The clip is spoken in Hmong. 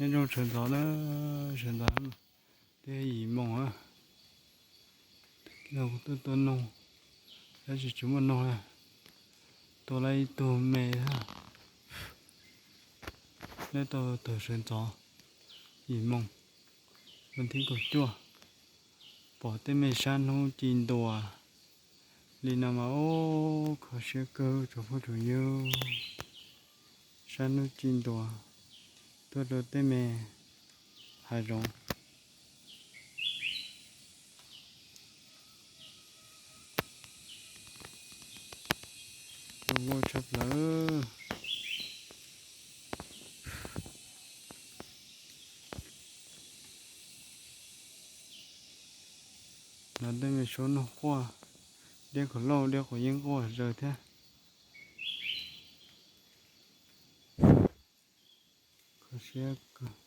Nyob zoo sawv ntxov na, sawv ntxov twb yim moos na. Kuv tuaj tua noog, tab sis tsis muaj noog na. Tua lawm ib tug me thiab. Neb tau thaum sawv ntxov yim moos, vas thib kaum cuaj, pom tej me sab hnub ci ntua li no mas ub, kho siab kawg tsoom phooj tsoom ywg. Sab hnub ci ntua tuaj rau tej me hav zoov. Zoo nkauj tshaj plaws. No tej me suab noog quaj, deb qhov lauj deb qhov yeeb quaj zaws thiab. Kho siab kawg.